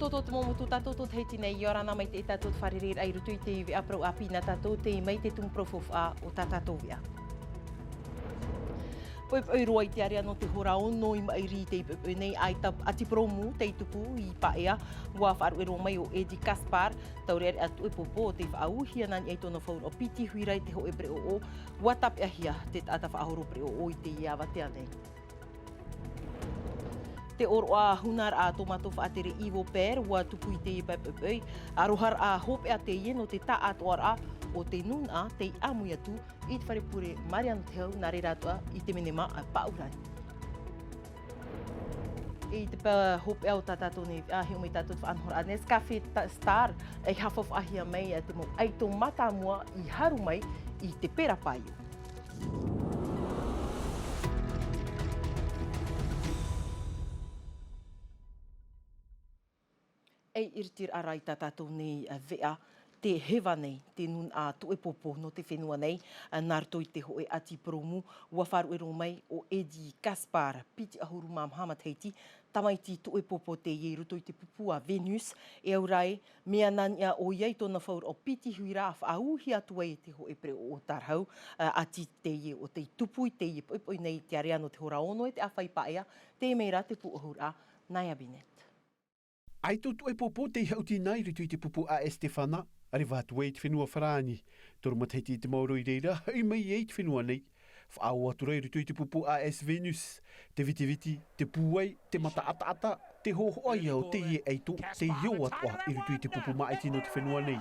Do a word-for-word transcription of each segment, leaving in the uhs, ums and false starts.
Tō, tō te mau motu tātou tō Tahiti nei, ʻia ora na mai te tātou te fārereiraʻa i roto i te veʻa parau ʻāpī nā tātou, tei mai te tumu parau faufaʻa o tā tātou veʻa. Poʻipoʻi roa i te ārea nō te hora ono i maʻiri i te poʻipoʻi nei, ʻaita ʻati purōmu tei tupu i Paea, ʻua faʻaruʻe roa mai ʻo Eddie Gaspar, taureʻareʻa tuʻepopo o tei faʻaūhia nā niʻa i tōna fauraʻo piti huira i te hōʻē pereʻoʻo, ʻua tāpeʻahia te taʻata faʻahoro pereʻoʻo i teie avatea nei. Te ʻōroʻa hunaraʻa tō mātou faʻatere Ivo Pere, ʻua tupu i teie poʻipoʻi, aroharaʻa hopeʻa teie nō te taʻatoʻaraʻa o te nūnaʻa tei ʻāmui atu i te fare pure Mariano Teu, nā reira atoʻa i te menema Paʻurani. I te pae hopeʻa o tā tātou nei, ʻa, hiʻo mai tātou te faʻanahoraʻa Nescafe Ta-, Star, e faufaʻahia mai te mau ʻaito mātāmua i haru mai i te pera paio. E iritiraʻa rā i tā tātou nei, ā, veʻa, te heva nei, te nūnaʻa tuʻepopo nō te fenua nei, ā, nā roto i te hōʻē ʻati purōmu, ʻua faʻaruʻe roa mai ʻo Eddie Gaspar, piti ʻahuru mā maha matahiti, tamaiti tuʻepopo teie i roto i te pupu a Venus, e au rā ē, mea nā niʻa ʻoia i tōna fauraʻo piti huira ʻa faʻaūhia atu ai e te hōʻē pereʻoʻo tārahu, ā, ʻati teie ʻo tei tupu i teie poʻipoʻi nei i te ārea nō te hora ono e te ʻāfa i Paea, teie mai rā te pūʻohuraʻa Naya Bennett. ʻAito tuʻepopo tei haʻuti na i roto i te pupu A S Stefana, reva atu ai i te fenua Farāni. Toru matahiti te maoro i reira, hoʻi mai ai i te fenua nei. Faʻaō atu ra i roto i te pupu A S Venus. Te vitiviti, te pūai, te mata ʻataʻata, te hōhoʻa ia o teie ʻaito, tei ō atoʻa i roto i te pupu māʻiti nō te fenua nei.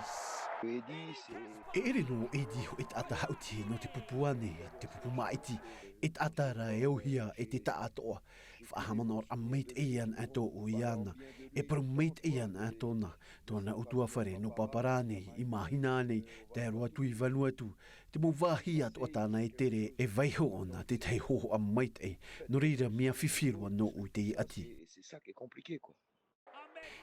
E ʻere nō Eddie hōʻē taʻata haʻuti nō te pupu ānei, te pupu māʻiti, e taʻata rā e ʻōhia e te taʻatoʻa. Faʻahaʻamanaʻoraʻa maitaʻi ana atoʻa iāna, e parau maitaʻi ana atoʻa tōna, tōna ʻutuāfare nō Papa rānei, i Māhina nei, tae roa atu i Vanuatu, te mau vāhi atoʻa tāna e tere, e vaiiho ʻōna tētahi hōhoʻa maitaʻi, nō reira mea fifi roa nōʻu i teie ʻati.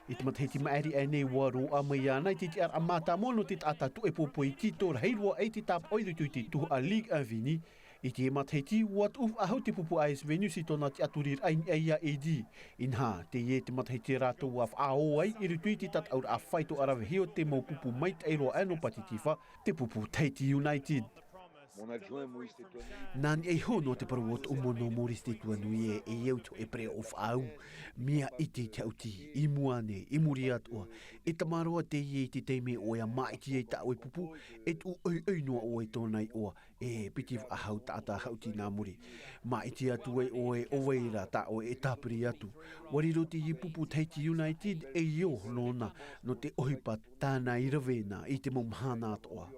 I te matahiti maʻiri aʻe nei ʻua roaʻa mai iāna i te tiʻaraʻa mātāmua nō te taʻata tuʻepopo i tītau rahi roa ai te tāpaʻo i roto i te tuhaʻa Ligue un Vini. I teie matahiti, ʻua tuʻu faʻahou te pupu A S Venus i tōna tiʻaturiraʻa i niʻa iā Eddie. Inaha, teie te matahiti rātou ʻua faʻaō ai i roto i te tataʻuraʻa faito ʻaravihi o te mau pupu maitaʻi roa aʻe nō Pātitifa, te pupu Tahiti United. Nā niʻa iho nō te parau o tōʻu mono Maurice Tetuanui ē, e au te hōʻē pereʻoʻo faʻaū, mea ʻite i te haʻuti, i mua nei, i muri atoʻa, e tamaroa teie i te taime ʻoe ʻa māʻiti ai tā ʻoe pupu, e tuʻu ʻoiʻoi noa ʻoe i tōna iʻoa, e piti faʻahou taʻata haʻuti nā muri. Māʻiti atu ai ʻoe ʻo vai rā tā ʻoe e tāpiri atu. ʻUa riro teie pupu Tahiti United e ʻio nōna, nō te ʻohipa tāna i rave na i te mau mahana atoʻa.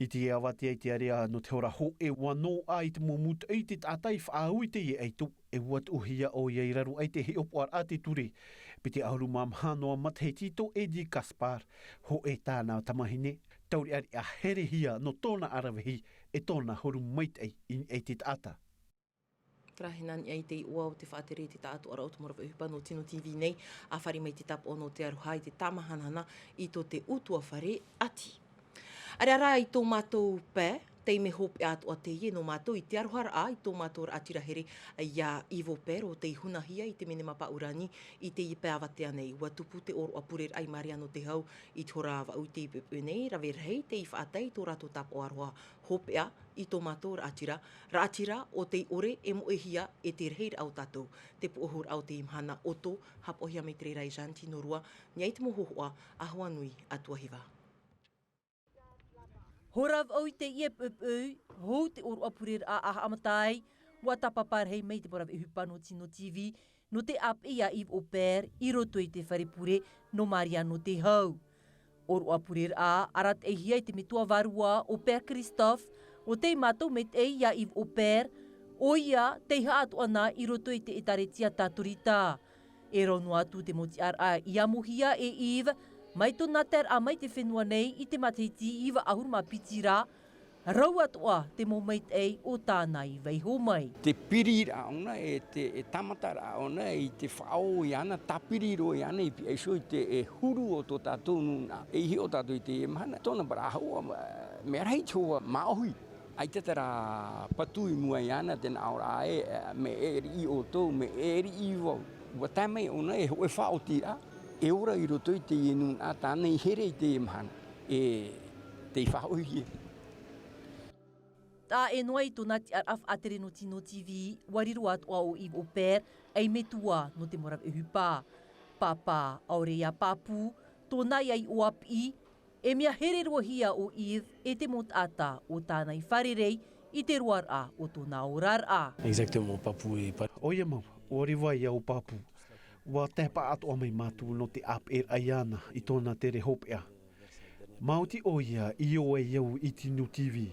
I te avatea i te ārea nō te hora hōʻē ʻua noaʻa i te mau mūtoʻi te taʻata i faʻaū i teie ʻaito, e ʻua tuʻuhia ʻoia i raro aʻe i te hiʻopoʻaraʻa a te ture. Piti ʻahuru mā maha noa matahiti tō Eddie Gaspar, hōʻē tāna tamāhine, taureʻareʻa herehia nō tōna ʻaravihi, e tōna huru maitaʻi i niʻa i te taʻata. Terā hia nā niʻa i te iʻoa o te faʻatere i te taʻatoʻaraʻa o te mau rave ʻohipa nō Tino T V nei, ʻa fāriʻi mai te tāpaʻo nō te aroha i te tāmahanahana i tō te ʻutuāfare ʻati. ʻĀreʻa rā i tō mātou pae, taime hopeʻa atoʻa teie nō mātou i te aroharaʻa i tō mātou raʻatira here iā Ivo Pere ʻo tei hunahia i te menema Paʻurani i teie pae avatea nei. ʻUa tupu te ʻōroʻa pureraʻa i Mariano Teu i te hora vaʻu i te poʻipoʻi nei, rave rahi tei faʻatae i tō rātou tāpaʻo aroha hopeʻa i tō mātou raʻatira, raʻatira ʻo tei ʻore e moʻehia e te rahiraʻa o tātou. Te pūʻohuraʻa o teie mahana ʻoto, haʻapaʻohia mai te reira e Jeanne Tinorua, niʻa i te mau hōhoʻa a Hoanui Atuahiva. Hora vaʻu i teie poʻipoʻi, hou te ʻōroʻa pureraʻa a haʻamata ai, ʻua tāpapa rahi mai te mau rave ʻohipa nō Tino T V, nō te ʻāpeʻe iā Ivo Pere i roto i te fare pure nō Mariano Teu. ʻŌroʻa pureraʻa, arataʻihia e te metua vārua ʻo Pere Christophe, ʻo tei mātau maitaʻi iā Ivo Pere, ʻoia tei haʻatoʻa na i roto i te ʻĒtārētia Tatorita. E rau noa atu te mau tiʻaraʻa i amohia e Ivo, mai tōna taeraʻa mai te fenua nei i te matahiti iva ʻahuru mā piti ra, rau atoʻa te mau maitaʻi o tāna i vaiiho mai. Te piriraʻa ʻōna, e te, e tāmataraʻa ʻōna i te faʻaō iāna, tāpiri roa iāna i pihaʻi iho i te, e huru o tō tātou nūnaʻa. E hiʻo tātou i teie mahana, tōna parau hoʻi, mea rahi te hoa māʻohi. ʻAita terā patu i mua iāna, te nāʻōraʻa ē, mea ʻē riʻi ʻoutou, mea ʻē riʻi vau. Ua tae mai ʻōna e hōʻē faʻaotiraʻa, e ora i roto i teie nūnaʻa tāna i here i teie mahana, e tei faʻaʻohie. Taʻa e noa i tōna tiʻaraʻa faʻatere nō Tino TV, ua riro atoʻa ʻo Yves Oppert ei metua nō te mau rave ʻohipa. Pāpā, ʻaore ia pāpū, tōna ia iʻoa piʻi, e mea here roa hia ʻo Yves e te mau taʻata o tāna i fārerei i te roaraʻa o tōna oraraʻa. Exactement, pāpū e pā-. ʻOia mau, ʻua riro ia ʻo pāpū. Ua tae paʻatoʻa mai mātou nō te ʻāpeʻeraʻa iāna i tōna tere hopeʻa. Maoti ʻoia i ō ai au i Tino TV.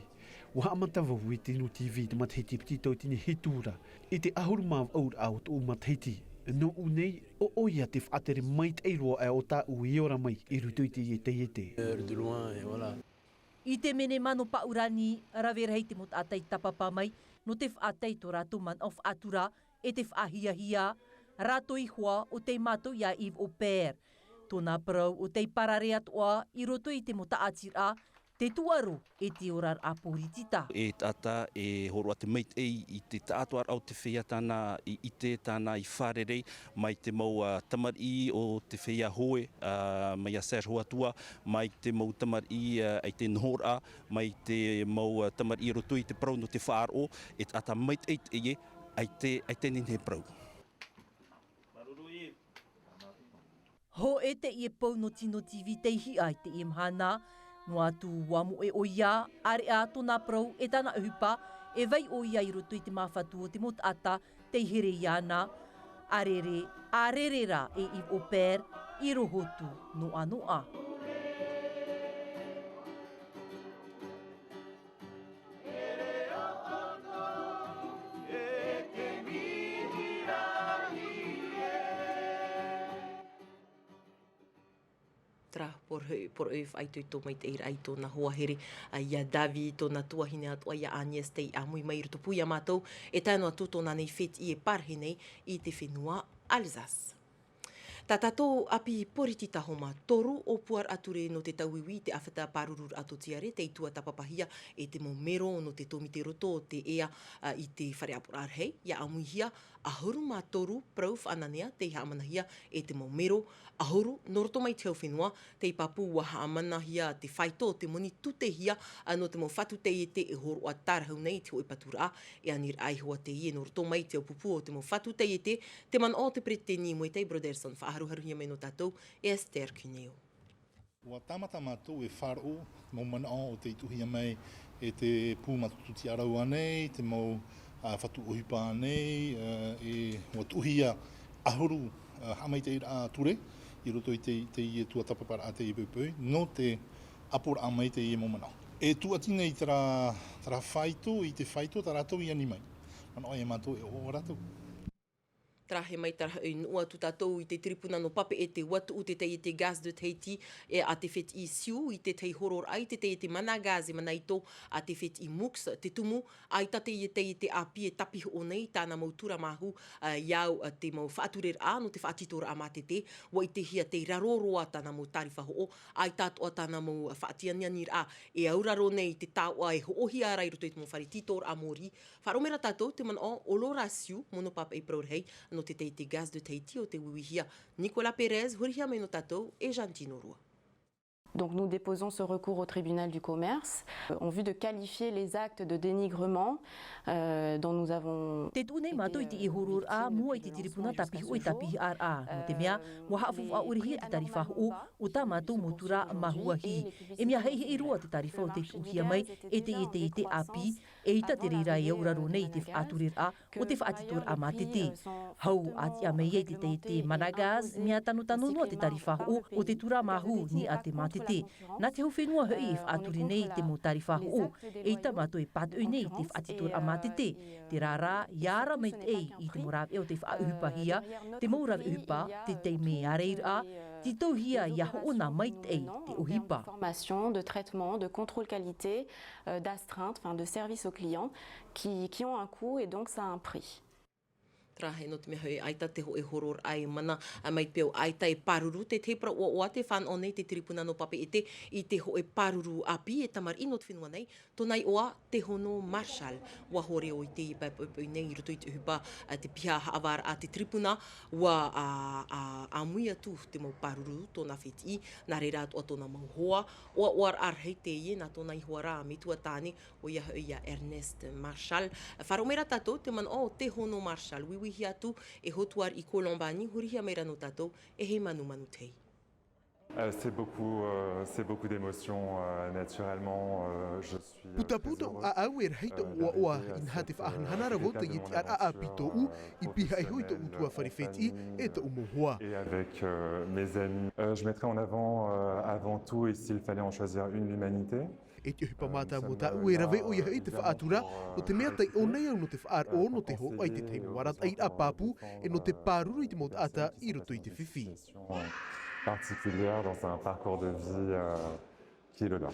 Ua haʻamata vau i Tino TV te matahiti piti tauatini hitu ra, i te ʻahuru mā vaʻu raʻa o tōʻu matahiti. Nōʻu nei, ʻo ʻoia te faʻatere maitaʻi roa aʻe o tāʻu i ora mai i roto i teie taiete. Heure de loin, et voilà. I te menema nō Paʻurani, rave rahi te mau taʻata i tāpapa mai nō te faʻatae i tō rātou manaʻo faʻatura, e te faʻahiahia, rātou ihoa ʻo tei mātau ia Yves Oppert. Tōna parau ʻo tei parare atoʻa i roto i te mau taʻatiraʻa, te tūʻaro e te oraraʻa pōritita. E taʻata e hōroʻa te maitaʻi i te taʻatoʻaraʻa o te feiā tāna i ʻite, tāna i fārerei, mai te mau, ā, tamariʻi o te feiā hoe, ā, mai ia Serge Hoatua, mai te mau tamariʻi, ā, i te nohoraʻa, mai te mau, ā, tamariʻi i roto i te parau nō te faʻaroʻo, e taʻata maitaʻi teie, ʻaita, ʻaita e nehenehe e parau. Hōʻē teie pou nō Tino TV tei hiʻa i teie mahana, noa atu ua moʻe ʻoia, ʻāreʻa tōna parau e tāna ʻohipa, e vai ʻoia i roto i te māfatu o te mau taʻata tei here iāna, ʻārere, ʻārere rā e Yves Oppert, i Rohotu, noʻanoʻa. Terā poroʻi, poroʻi faʻaitoito maitaʻi rā i tōna hoa here, ā, ia Davi, tōna tuahine atoʻa ia Agnès tei ʻāmui mai i roto pū ia mātou, e tae noa atu tōna nei fētiʻi e parahi nei i te fenua Alsace. Tā tātou ʻāpī poritita homa, toru ʻōpuaraʻa ture nō te tauiui i te ʻāfata pārururaʻa tōtiare tei tuatāpapahia e te mau mero nō te tōmite roto o te ea, ā, i te fare ʻāpoʻoraʻa rahi, ia ʻāmuihia ʻahuru mā toru parau faʻananea tei haʻamanahia e te mau mero ʻahuru nō roto mai te hau fenua, tei pāpū ua haʻamanahia te faito o te moni tūtehia, ā, nō te mau fatu taiete e hōroʻa tārahu nei i te hōʻē paturaʻa, e aniraʻa iho ā teie nō roto mai te aupupū o te mau fatu taiete, te manaʻo o te peretiteni Moetai Brotherson, faʻaharuharuhia mai nō tātou e Esther Cuneo. Ua tāmata mātou e faʻaroʻo mau manaʻo o tei tuʻuhia mai e te pū mātutu tiʻarau ānei, te mau, ā, fatu ʻohipa ānei, ā, e ua tuʻuhia ʻahuru, ā, haʻamaitaʻiraʻa ture i roto i te, teie tuatāpaparaʻa teie poʻipoʻi, nō te ʻāpoʻoraʻa mai teie mau manaʻo. E tūʻati nei terā, terā faito, i te faito tā rātou i ani mai. Manaʻo ia mātou e ʻoaʻoa rātou. Terā e mai, terā hoʻi, nō atu tātou i te tiripuna nō Papeʻete, ua tuʻu te taiete Gaz de Tahiti, e, a te fētiʻi Siu i te tahi hororaʻa i te taiete Mana Gaz e Mana Ito, a te fētiʻi Mux te tumu, ʻaita teie taiete ʻāpī e tāpihoʻo nei tāna mau tūrāmāhu, ā, ia au, ā, te mau faʻatureraʻa nō te faʻatitoraʻa mātete, ua ʻitehia tei raro roa tāna mau tārifa hoʻo, ʻaita atoʻa tāna mau faʻatianianiraʻa e auraro nei i te taoʻa e hoʻohia ra i roto i te mau fare tītoraʻa mōrī, Faʻaroʻo mai ra tātou te manaʻo o Laura Siu, mono pāpaʻi parau rahi nō te taiete Gaz de Tahiti o tei uiuihia Nicolas Perez, hurihia mai nō tātou e Jean Tino Rua. Donc nous déposons ce recours au tribunal du commerce, euh, en vue de qualifier les actes de dénigrement, euh, dont nous avons été, euh, victimes depuis plusieurs semaines et jusqu'à ce que je sois jugée. Te tuʻu nei mātou i te hororaʻa mua i te tiripuna tāpihoʻo e tāpihoraʻa, nō te mea, ua haʻafaʻaʻorehia te tārifa hoʻo o tā mātou mau tūrāmāhu ahi. E mea haʻihaʻi roa te tārifa o tei tuʻuhia mai e teie taiete ʻāpī, eʻita te reira e auraro nei i te faʻatureraʻa o te faʻatitoraʻa mātete. Hau ā tiʻa mai ai te taiete Mana Gaz, mea tanotano noa te tārifa hoʻo o te tūrāmāhu nā niʻa i te mātete. Nā te hau fenua hoʻi e faʻature nei i te mau tārifa hoʻo, eʻita mātou e pātoʻi nei i te faʻatitoraʻa mātete. Terā rā, ia ara maitaʻi i te mau rāveʻa o tei faʻaʻohipahia, te mau rave ʻohipa, te taime ārairaʻa, tītauhia ia hoʻona maitaʻi te ʻohipa. Formation, de traitement, de contrôle qualité, euh, d'astreinte, enfin de service au client, qui, qui ont un coût et donc ça a un prix. Rā, e nō te mea hoʻi, ʻaita te hōʻē hororaʻa e mana, ā, mai te peu ʻaita e pāruru, te tahi parau ʻoaʻoa tē fānaʻo nei te tiripuna nō Papeʻete i te hōʻē pāruru ʻāpī e tamariʻi nō te fenua nei, tōna iʻoa, Te Hono Marshall. ʻUa hōroʻa i teie poʻipoʻi nei i roto i te ʻohipa, ā, te piha haʻavāraʻa a te tiripuna, ʻua, ā, ā, ʻāmui atu te mau pāruru tōna fētiʻi, nā reira atoʻa tōna mau hoa, ʻoaʻoa rahi teie nā tōna ihoa rā metua tāne, ʻoia hoʻi ia Ernest Marshall. Faʻaroʻo mai ra tātou te manaʻo o Te Hono Marshall, uiuihia atu e Hotuariʻi Colombani, hurihia mai ra nō tātou e Heimanumanu Tei. Euh, c'est beaucoup, euh, c'est beaucoup d'émotions, euh, naturellement, euh, je suis, euh, très heureux, euh, d'arriver, euh, ici, euh, pour quelques mois, euh, pour profiter de ma famille, euh, pour ma famille et, euh, mes amis. Euh, je mettrai en avant, euh, avant tout, et s'il fallait en choisir une, l'humanité. E te ʻohipa mātāmua tāʻu e rave ʻoia hoʻi te faʻatura, nō te mea taiʻo nei au nō te faʻaroʻo, nō te hōʻē i te tahi mau arataʻiraʻa pāpū, e nō te pāruru i te mau taʻata i roto i te fifi. Particulière dans un parcours de vie, euh, qui est le leur.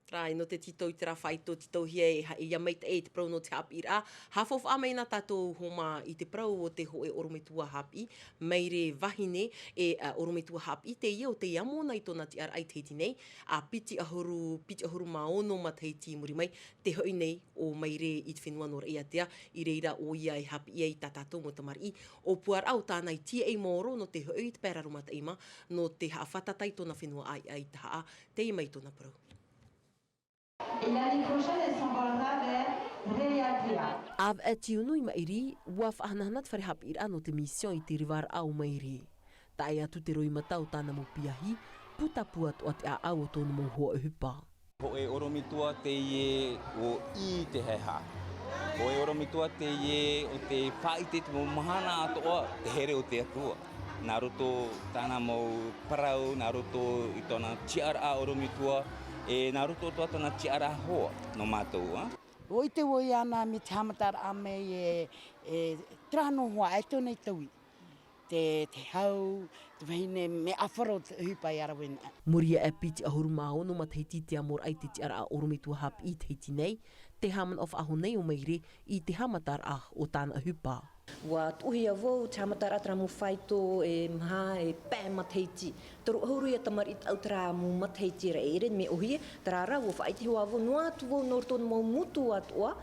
Rā, e nō te tītau i terā faito, tītauhia e ha-, e ia maitaʻi i te parau nō te haʻapiʻiraʻa, haʻafaufaʻa mai na tātou homa i te parau o te hōʻē ʻorometua haʻapiʻi, Maire Vahine, e, ā, ʻorometua haʻapiʻi teie o tei amo na i tōna tiʻaraʻa i Tahiti nei, ā, piti ʻahuru, piti ʻahuru mā ono matahiti i muri mai, tē hoʻi nei ʻo Maire i te fenua nō Raʻiātea, i reira ʻoia e haʻapiʻi ai i tā tātou mau tamariʻi, ʻōpuaraʻa o tāna i tīaʻi maoro nō te hoʻi i te pae raromataʻi mā, nō te haʻafātata i tōna fenua ʻāiʻa i Tahaʻa, teie mai tōna parau. Et l'année prochaine, elle s'envolera vers Raʻiātea. ʻĀvaʻe tiunu i maʻiri, ʻua faʻahanahana te fare haʻapiʻiraʻa nō te mission i te revaraʻa o Maire. Tae atu te roimata o tāna mau piahi, putapū atoʻa te ʻāʻau o tōna mau hoa ʻohipa. Hōʻē ʻorometua teie ʻo ʻī te haehaʻa. Hōʻē ʻorometua teie ʻo tē faʻaʻite i te mau mahana atoʻa, te here o te Atua. Nā roto tāna mau parau, nā roto i tōna tiʻaraʻa ʻorometua, e nā roto atoʻa tōna tiʻaraʻa hoa nō mātou, ā. ʻUa ʻite vau iāna mai te haʻamataraʻa mai e, e terā noa hoa, e tōna i taui. Te, te hau, te vahine, mea ʻāfaro te ʻohipa ia rave na. Muri iho e piti ʻahuru mā ono matahiti te amoraʻa i te tiʻaraʻa ʻorometua haʻapiʻi i Tahiti nei, te haʻamanaʻo faʻahou nei ʻo Maire i te haʻamataraʻa o tāna ʻohipa. ʻUa tuʻuhia vau te haʻamataraʻa terā mau faito e maha e pae matahiti. Toru ʻahuru ia tamariʻi taʻu terā mau matahiti ra e ʻere mea ʻōhie, terā rā ʻua faʻaʻite hoʻi vau noa atu vau nō roto mau motu atoʻa,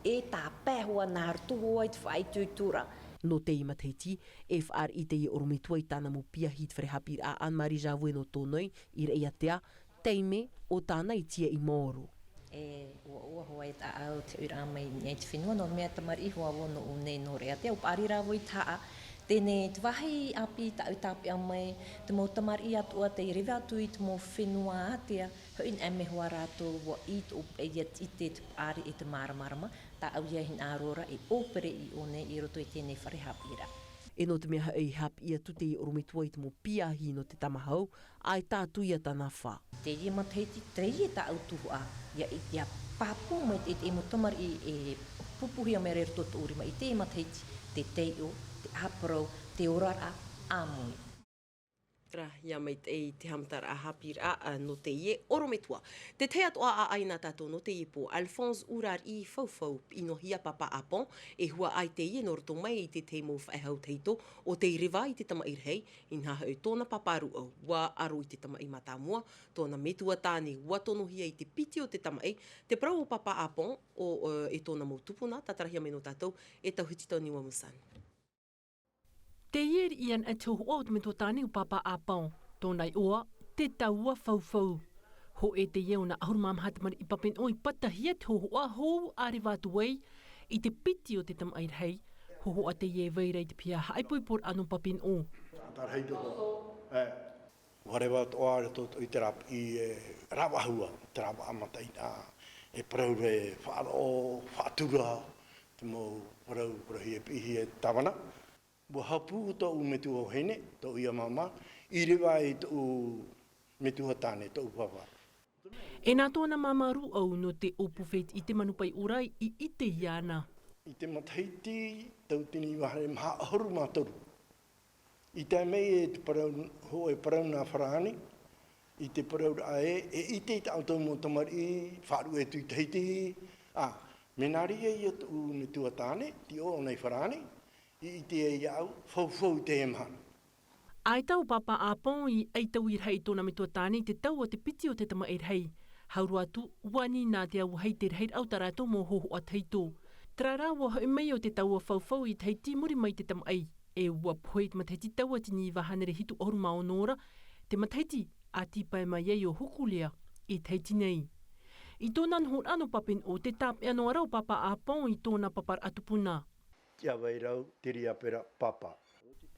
e tāpae hoʻi nā roto hoʻi i te faʻaitoitoraʻa. Nō teie matahiti, e fāriʻi teie ʻorometua i tāna mau piahi i te fare haʻapiʻiraʻa Anne-Marie Javoué nō Tōnoi, i Raʻiātea, taime o tāna i tīaʻi maoro. E ʻoaʻoa hoʻi te ʻāʻau te ʻoiraʻa mai i niʻa i te fenua, nō te mea tamariʻi hoʻi vau nō ʻō nei nō Raʻiātea, ʻua paʻari rā vau i Tahaʻa. Teie te vāhi ʻāpī tāʻu i tāpeʻa mai, te mau tamariʻi atoʻa tei reva atu i te mau fenua ātea, hoʻi nā ʻō mai hoʻi rātou, ʻua ʻī tōʻu paʻi ʻia ʻite te paʻari e te māramarama, tāʻu ia hinaʻaro ra e ʻōpere i ʻō nei i roto i teie fare haʻapiʻiraʻa. E nō te mea hoʻi e haʻapiʻi atu teie ʻorometua i te mau piahi nō te tamahau, ʻaita atu ia tanafa. Teie matahiti, teie tāʻu tuhaʻa, ʻia, ʻia pāpū mai te, te mau tamariʻi e pupuhia mai ra i roto tōʻu rima i teie matahiti, te taiʻo, te ʻāparau, te oraraʻa ʻāmui. Rā, ʻia maitaʻi te haʻamataraʻa haʻapiʻiraʻa, ā, nō teie ʻorometua. Te tahi atoʻa ʻāʻai nā tātou nō teie pō, Alphonse Urariʻi Faufau, piʻi noa hia Papa Apon, e huaʻai teie nō roto mai i te tahi mau faʻehau tahito o tei reva i te tamaʻi rahi, inaha hoʻi tōna pāpā rūʻau, ʻua aro i te tamaʻi mātāmua, tōna metua tāne, ʻua tonohia i te piti o te tamaʻi, te parau o Papa Apon, ʻo, ā, e tōna mau tupuna, tātarahia mai nō tātou, e Tauhiti Tauniua Musan. Teie riʻi ana te hōhoʻa o te metua tāne o Papa Apon, tōna iʻoa, Te Taua Faufau. Hōʻē teie o nā ʻahuru mā maha tamariʻi papeneʻo i patahia te hōhoʻa hou a reva atu ai, i te piti o te tamaʻi rahi, hōhoʻa teie e vai ra i te piha haʻaipoiporaʻa nō papeneʻo. Tātarahia te hōhoʻa, ē. ʻUa reva atoʻa i roto i terā piʻi e ravaʻa hua, terā vaʻa mataʻeinaʻa, e parau ra e faʻaroʻo, faʻatura, te mau parau, parauhia e piʻihia e tāvana. ʻUa haʻapū tōʻu metua vahine, tōʻu ia māmā, i reva i tōʻu metua tāne, tōʻu pāpā. E nā tōna māmā rūʻau nō te ʻōpū fētiʻi te Manu Pae Ora i ʻite iāna. I te matahiti tauatini vaʻu maha ʻahuru mā toru. I tae mai e te parau, hōʻē parau nā farāni, i te parauraʻa ē, e ʻite i tā ʻoutou mau tamariʻi, faʻaruʻe atu i Tahiti, ā, mea nā reira ia tōʻu metua tāne, tei ʻō ʻōna i farāni, I ʻite ai au, faufau i teie mahana. ʻAita ʻo Pāpā Apon i ʻaitau i rahi i tōna metua tāne i te tau o te piti o te tamaʻi rahi. Hau roa atu, ua ani nā te auahi i te rahiraʻa o tā rātou mau hōhoʻa tahito. Terā rā, ua hoʻi mai ʻo te taua faufau i Tahiti i muri mai i te tamaʻi. E ua pohe i te matahiti tauatini iva hānere hitu ʻahuru mā ono ra, te matahiti a tīpae mai ai ʻo Hokulea i Tahiti nei. I tōna nohoraʻa nō Papeneʻo, tē tāpeʻa noa ra ʻo Pāpā Apon i tōna paparaʻa tupuna. Te avairau, te riapera, papa.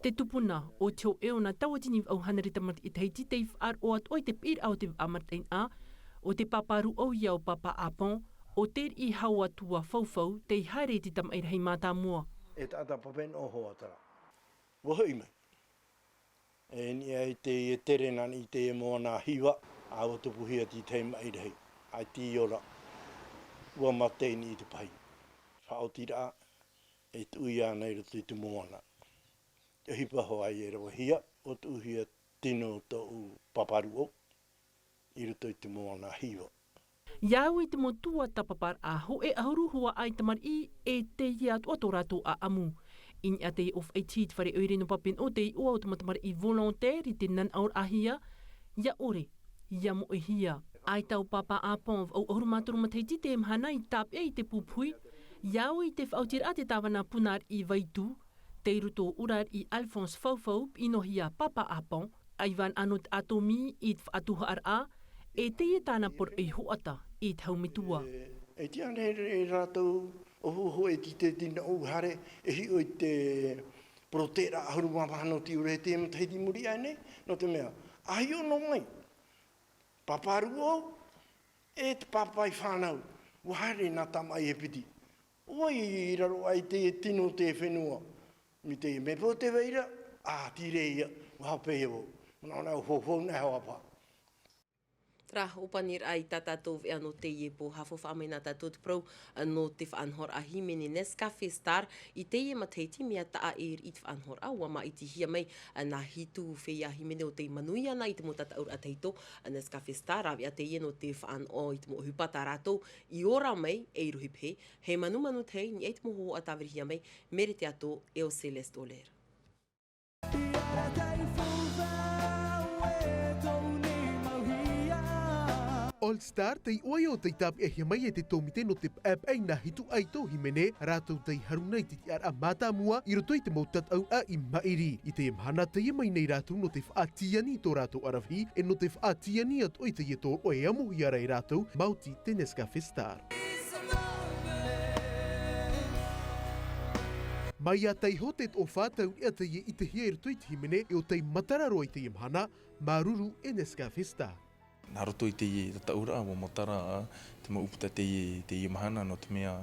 Te tupuna, ʻo te hōʻē ʻo nā tauatini vaʻu hānere tamariʻi Tahiti tei faʻaroʻo atoʻa i te piʻiraʻa o te vaʻa mataʻeinaʻa, ʻo te pāpā rūʻau ïa ʻo Pāpā Apon, ʻo te riʻi hau atu ā faufau tei haere i te tamaʻi rahi mātāmua. E taʻata Papeneʻo hoʻi terā. Ua hoʻi mai. E niʻa i teie tere nā niʻa i teie moana hiva, ʻa ua tupuhia te tamaʻi rahi. ʻAita i ora, ua mate i niʻa i te pahi. Faʻaotiraʻa, e tuʻu ïa ana i roto i te moana. Te ʻohipa hoʻi e ravehia, ʻo tuʻuhia tino tōʻu pāpā rūʻau i roto i te moana hiva. ʻIa au i te mau tuatāpaparaʻa hōʻē ʻahuru huaʻai tamariʻi, e teie atoʻa tō rātou ʻaʻamu. I niʻa teie ʻōfaʻi i te fare ʻoire nō Papeneʻo te iʻoa o te mau tamariʻi volontaire i te nanaʻoraʻahia, ʻia ʻore, ʻia moʻehia. ʻAita ʻo Pāpā Apon, vaʻu ʻahuru mā toru matahiti te mahana i tāpeʻa i te pupuhi, ʻia au i te faʻaotiraʻa te tāvana puna riʻi Vaitu, tei roto ʻo Urari Alphonse Faufau, piʻi noa hia Pāpā Apon, ʻaita ʻana te ʻatomi i te faʻatuhaʻaraʻa, e teie tāna poroʻi hoʻata i te hau metua. E, e tiʻa nei rātou, ʻohu, ʻohu e tite tino ʻu haere, e hiʻo i te porotēraʻa ʻahuru mā vaha nō te ure i te matahiti i muri aʻe nei, nō te mea, ʻa hiʻo noa mai. Pāpā rūʻau, e te pāpā i fānau, ua haere nā tamaʻi e piti. ʻO vai i raro aʻe i te tino o te fenua, mai te mea pō te vai ra, ā, tīrē ïa, ua hape ïa vau. Manaʻo nā ʻu faufau nā e hoa pā. Terā, ʻōpaniraʻa i tā tātou veʻa nō teie pō, haʻafaʻafaʻa mai nā tātou te parau, ā, nō te faʻanahoraʻa hīmene Nescafe Star, i teie matahiti mea taʻa ʻē riʻi te faʻanahoraʻa, ua māʻitihia mai, ā, nā hitu feiā hīmene ʻo tei manuia na i te mau tataʻuraʻa tahito, ā, Nescafe Star, rāveʻa teie nō te faʻanaho i te mau ʻohipa tā rātou i ora mai, ei rohipehe, hei manumanu tahi, i niʻa i te mau hōhoʻa tāvirihia mai, Mere Teato, e ʻo Céleste Oler. All Star, te iʻoa ïa ʻo tei tāpeʻahia mai e te tōmite nō te paʻepaʻe i nā hitu ʻaito hīmene, rātou tei haru na i te tiʻaraʻa mātāmua i roto i te mau tataʻuraʻa i maʻiri. I teie mahana, teie mai nei rātou nō te faʻatiani i tō rātou ʻaravihi, e nō te faʻatiani atoʻa i teie tōroʻa e amohia ra e rātou, maoti te Nescafe Star. Mai iā taiho te toʻofa taureʻa teie i ʻitehia i roto i te hīmene, e ʻo tei matara roa i teie mahana, māuruuru e Nescafe Star. Nā roto i teie tataʻuraʻa, ua matara te mau ʻūputa teie, teie mahana, nō te mea,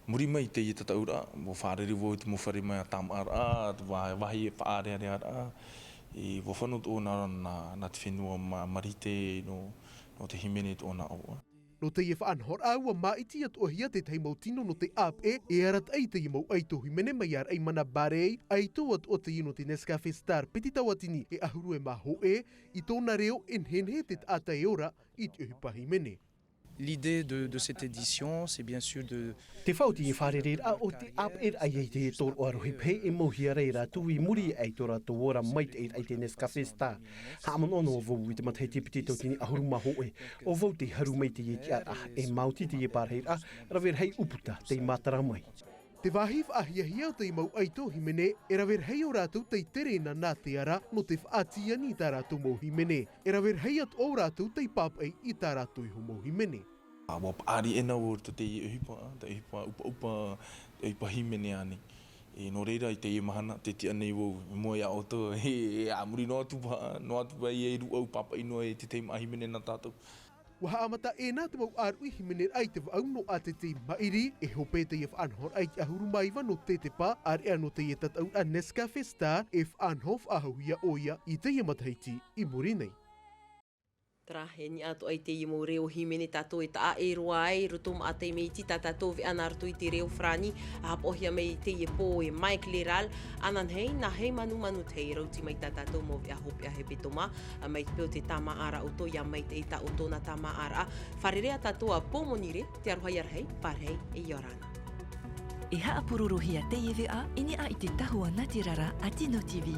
muri mai i teie tataʻuraʻa, ua fārerei vau i te mau fare mea tāmāʻaraʻa, te vā-, vāhi e faʻarearearaʻa, e ua fano atoʻa nā, nā, nā te fenua ma-, Marite, nō, nō te hīmene atoʻa nā ʻō. Nō teie faʻanahoraʻa, ua māʻiti atoʻahia te tahi mau tino nō te ʻāpeʻe, e arataʻi i teie mau ʻaito hīmene mai iā Raʻimana Barei, ʻaito atoʻa teie nō te Nescafe Star piti tauatini e ʻahuru e mā hōʻē, i tōna reo e nehenehe te taʻata e ora i te ʻohipa hīmene. L'idée de, de cette édition, c'est bien sûr de Te faufaʻa i te fārereiraʻa ʻo te ʻāpeʻeraʻa i te tōroʻa rohipehe e amohia ra e rātou i muri aʻe i tō rātou ora maitaʻi i te Nescafe Star. Haʻamanaʻo noa vau i te matahiti piti tauatini ʻahuru mā hōʻē, ʻo vau tei haru mai i teie tiʻaraʻa, e maoti teie parahiraʻa, rave rahi ʻūputa tei matara mai. Te vāhi faʻahiahia o teie mau ʻaito hīmene, e rave rahi o rātou tei tere na nā te ara nō te faʻatiani i tā rātou mau hīmene. E rave rahi atoʻa o rātou tei pāpaʻi i tā rātou iho mau hīmene. Ua paʻari ʻē na vau i roto i teie ʻohipa, te ʻohipa ʻupaʻupa, te ʻohipa hīmene ānei. E, nō reira, i teie mahana, tē tiʻa nei vau, i mua iā ʻoutou, e, e, a muri noa atu paha, noa atu paha ia e rūʻau pāpaʻi noa e te tahi maʻa hīmene nā tātou. Ua haʻamata ʻē na te mau ʻāruʻi hīmeneraʻa i te vaʻu nō ʻātete i maʻiri, e hope teie faʻanahoraʻa i te ʻahuru mā iva nō tetepa, ʻāreʻa nō teie tataʻuraʻa Nescafe Star, e faʻanaho faʻahouhia ʻoia i teie matahiti i muri nei. Terā, e niʻa atoʻa i teie mau reo hīmene tātou e taʻa ʻē roa ai, roto maʻa taime iti tā tātou veʻa nā roto i te reo farāni, haʻapaʻohia mai i teie pō e Mike Leral, ananahi, nā hei manumanu tahi e rauti mai tā tātou mau veʻa hopeʻa hepetoma, mai te peu te tāmāʻaraʻa ʻoutou, ʻia maitaʻi tā ʻoutou nā tāmāʻaraʻa, fārerei ā tātou ā Pōmonire, te aroha ia rahi, pārahi, e ʻia ora na. E haʻapurorohia teie veʻa i niʻa i te tahua natirara a Tino TV.